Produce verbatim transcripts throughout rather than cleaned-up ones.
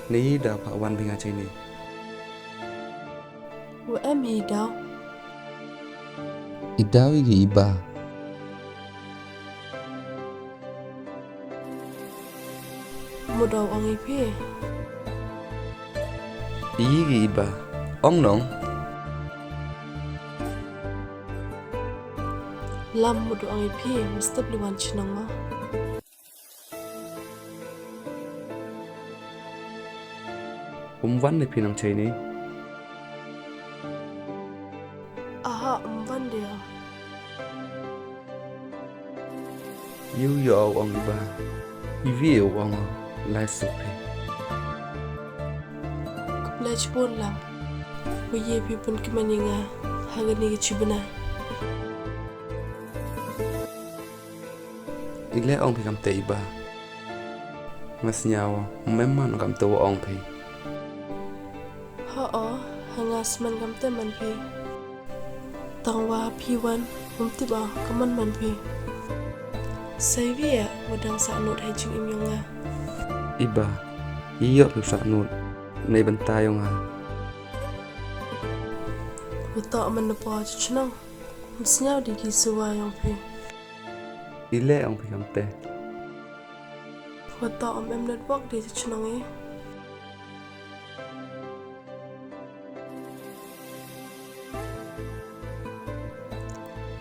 Nei daw pha wan bha nga chini. Wa em hi daw. I daw i ki i ba. Mut daw ong i phi. I ki i ba. Ong nong. Lam mut daw ong i phi, mstep li wan chnong ma. Um wan de phi nang chai ni. Aha, um wan de ya. Yu yo ong i ba. I wi yo ong lai suk phi. Khublei chibun lam. Wa ye phi pun ki mani nga. Ha kani ki chibna. I le ong phi kamte i ba. Nga sñiaw, mem man kamte wa ong phi. Ho o, ha nga sman kamte man phi. Tang wa phi wan, um tip a, ka man man phi. Sai wi ya, wa dang sa nut ha jingim yong nga. I ba, i yo phi sa nut, nei bynta yong nga. Wa to man na po cha chnong, um sñiaw di ki suwa yong phi. I le ong phi kamte. Wa to um em network de cha chnong i.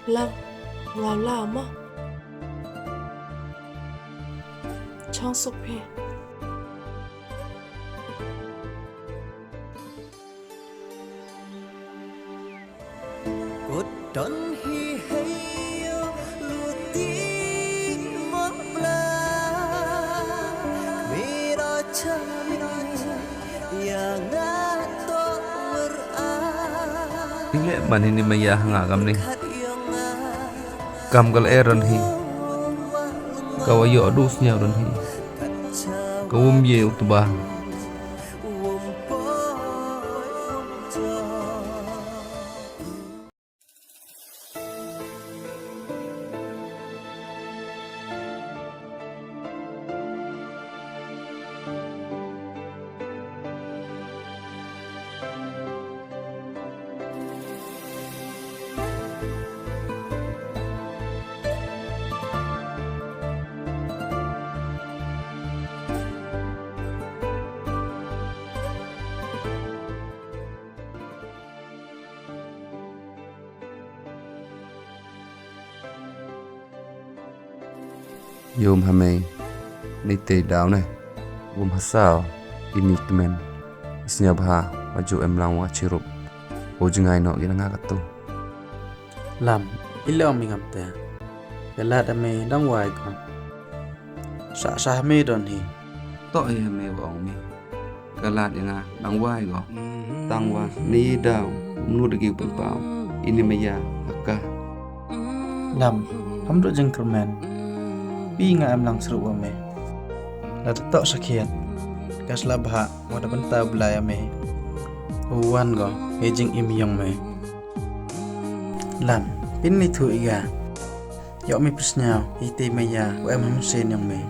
Lam, nga la ma. Chong suk phi. Kut don hi hei yo luti mo bla. Mira cha ya nga to wer a. Ile man ini maya nga kam ni. Kam kal e ron hi. Ka wa yo du sñiaw ron hi. Ka wum ye u tba. Yum ha mei, ni te daw ne, wum ha saw, ini kmen, isnya bha, wa ju em lang wa chirup, o jingai no gina nga katu. Lam, ile ong mi ngam te, ka lad ha mei dang wai ko. Sa sa ha mei don hi. To hi ha mei wa ong mi. Ka lad ya nga dang wai ko. Tang wa ni daw, mnu da ki pynpaw. Ini maya, aka. Lam, ham du jingkyrmen. Pi nga em lang sru wa me. Lada to sakhiat. Ka sla bha, wa da bynta u Blai ya me. U wan ko, he jingim yong me. Lam, pin ni thu iga. Yoh mi pysñiaw, ite maya, wa em ham sen yong me.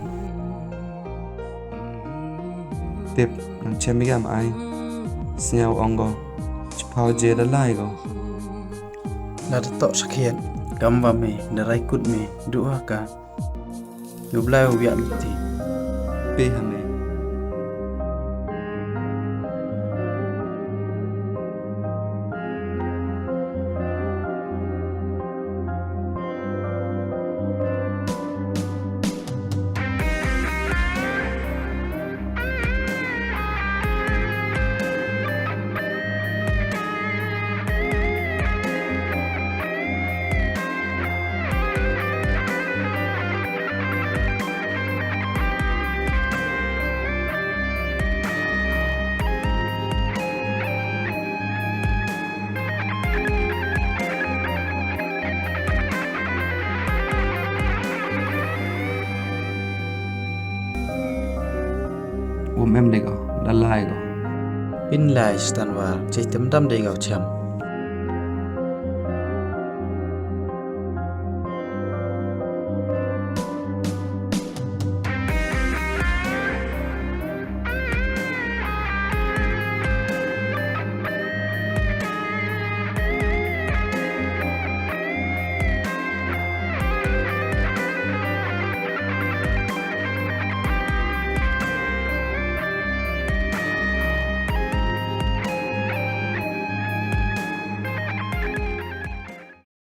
Tip, nang chem iga ma ai. Sñiaw ong ko, chiphaw je da lai ko. Lada to sakhiat, kam wa me, da rai kut me, du ha ka. U Blai u wiak luti. Pe ha me. Wom em de ko, da lai ko. Pin lai stan wa, chei tem dam de ko cham.